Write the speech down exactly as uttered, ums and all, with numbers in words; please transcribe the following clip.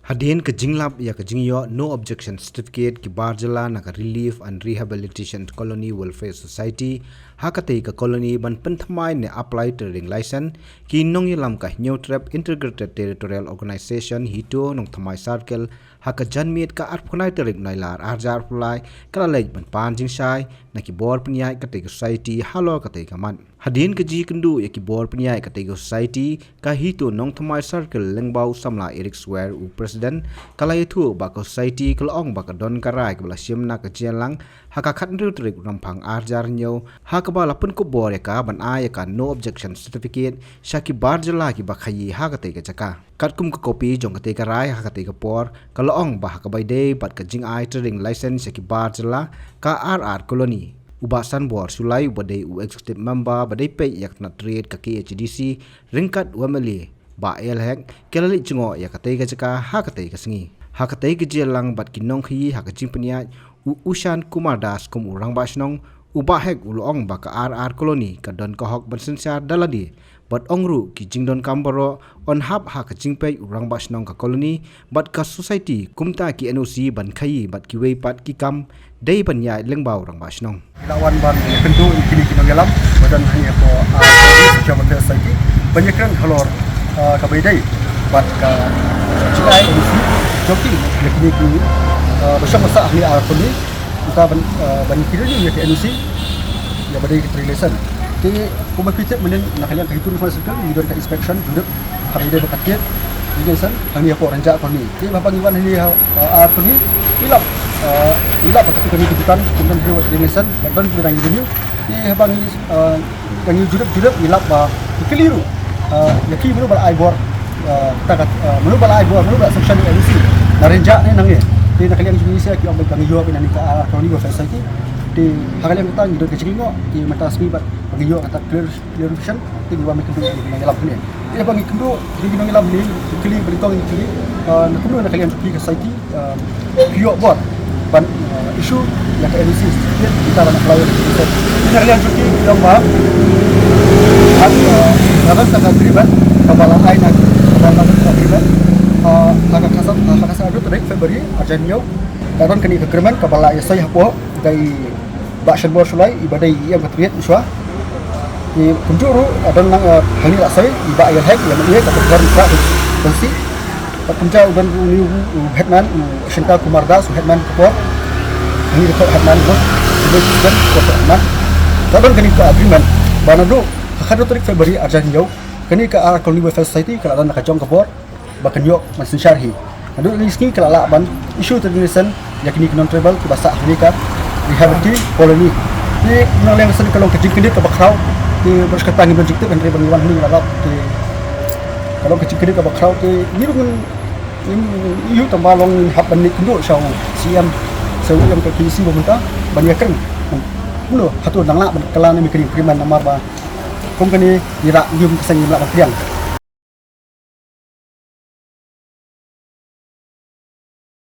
Hadien ka jinglap ïa ka jingïoh no objection certificate ki bar jylla na ka Relief and Rehabilitation Colony Welfare Society ha katei ka colony ban pynthymmai ne apply trading license, ki nongïalam ka Hynñiewtrep Integrated Territorial Organization HITO Nongthymmai Circle ha ka janmiet ka arphew khyndai tarik Nailar arhajar arphew lai ka la leit ban pan jingshai na ki bor pynïaid katei ka society halor katei ka mat. Hadien ka jingïakynduh ïa ki bor pynïaid katei ka society, ka HITO Nongthymmai Circle lyngba u samla Eric Swer u president, ka la ïathuh ba ka society ka la ong ba ka don ka rai kaba la shim na ka jingïalang ha ka khathynriew tarik Rymphang arhajar hynñiew, ha kaba la pynkup bor ïa ka ban ai ïa ka no objection certificate sha ki bar jylla kiba khaïi ha katei ka jaka. Katkum ka kopi jong katei ka rai ha katei ka por, ka la ong ba ha kaba ïadei bad ka jingai trading license sha ki bar jylla, ka ar ar colony, u Bah Sanbor Shullai uba dei u executive member ba dei peit ïa ka tnat trade ka KHADC ryngkat u MLA Bah A L Hek, ki la leit jngoh ïa katei ka jaka ha katei ka sngi. Ha katei ka jingïalang bad ki nongkhaïi ha ka jingpynïaid, u Ushan Kumar Das kum u rangbah shnong, u Bah Hek u la ong ba ka ar ar colony ka don ka hok ban synshar da lade bad ong ruh ki jingdonkam baroh yn hap ha ka jingpeit u rangbah shnong ka colony bad ka society, kumta ki NOC ban khaïi bad kiwei pat ki kam dei ban ïaid lyngba u rangbah shnong. Ki la wan ban ïakynduh ïa kine ki nongïalam ba don hangne hapoh, ah, Social Welfare Society ban ïakren halor, ah, kaba ïadei bad ka jingai NOC jong ki ïa kine ki, ah, ba shong ba sah hangne ar colony. Kumta ban, ah, ban ïakynduh ïa ka NOC ïa ba dei ka trading license. Te kumba phi tip mynnin na ka liang ka HITO Nongthymmai Circle ngi don ka inspection jurip ha kaba ïadei bad ka tied trading license hangne hapoh Rynjah colony. Te haba ngi wan hangne ha, ah, ar colony, ngi lap, ah, ngi lap ba katto katne ki dukan kim don hangne trading license, ba don ki dang ïa renew. Te haba ngi, ah, dang ïa jurip jurip ngi lap ba ngi kylli ruh, ah, ïa ki mano ba la ai bor, ah, kata ka, ah, mano ba la ai bor, mano ba la sanction ïa NOC na Rynjah ne nangne. Te na ka liang jong ngi sa ki ong ba ngi ïoh beit na kane ka ar colony welfare society. Te ha ka liang kata ngi don ka jingïoh, te mynta sngi bad ba ngi ïoh kata clear, clarification, te ngi wan ban kynduh ïa ki nongïalam hangne. Te haba ngi kynduh ïa ki nongïalam hangne, ngi kylli, ba nyngkong ngi kylli, ah, na kumno na ka liang jong phi ka society, ah, phi ïoh bor ban, ah, issue ïa ka NOC certificate, kita ban apply ïa ka NOC. Te na ka liang jong phi ki ong ba, ah, ah, ka don ka agreement kaba la ai na, kaba la ai na ka agreement, ah, ha ka khatsan, ha ka khatsan arphew tarik February arhajar hynñiew. Ka don kane ka agreement kaba la ïasoi hapoh da i Bah Shanbor Shullai iba dei i E M ka Tynrai Shuwa. Te kumjuh ruh, ah, don lang, ah, hangne la soi i Bah Ian Hek, i M L A ka Pathar Mukhrah Constituency. Bad kumjuh u don ruh une u, u headman, u Shinta Kumar Das, u headman ka por. Hangne ka headman, bad u president ka headman. Ka don kane ka agreement ba naduh ka khatar tarik February arhajar hynñiew, kane ka ar colony welfare society ka la don la ka jong ka bor ba kan ïoh ban synshar hi. Naduh kane ka sngi ka la lah ban issue trading license ïa kine ki non-tribal kiba sah ha kane ka rehabilitation colony. Te na ka liang jong ngi ka long ka jingkyndit kaba khraw. Te bad kata ngim don jingtip hynrei ba ngi wan hangne ngi la lap. Te ka long ka jingkyndit kaba khraw, te ngi ruh ngim, ngim ïoh tang ba long ngin hap ban leit kynduh sha u C M, sha u E M ka KADC ba mynta ban ïakren. Kumno hato dang lah ban kylla ne em ïa kane ka agreement namar ba kum kane ngi rah ïa ka seng ngim lah ban pdiang.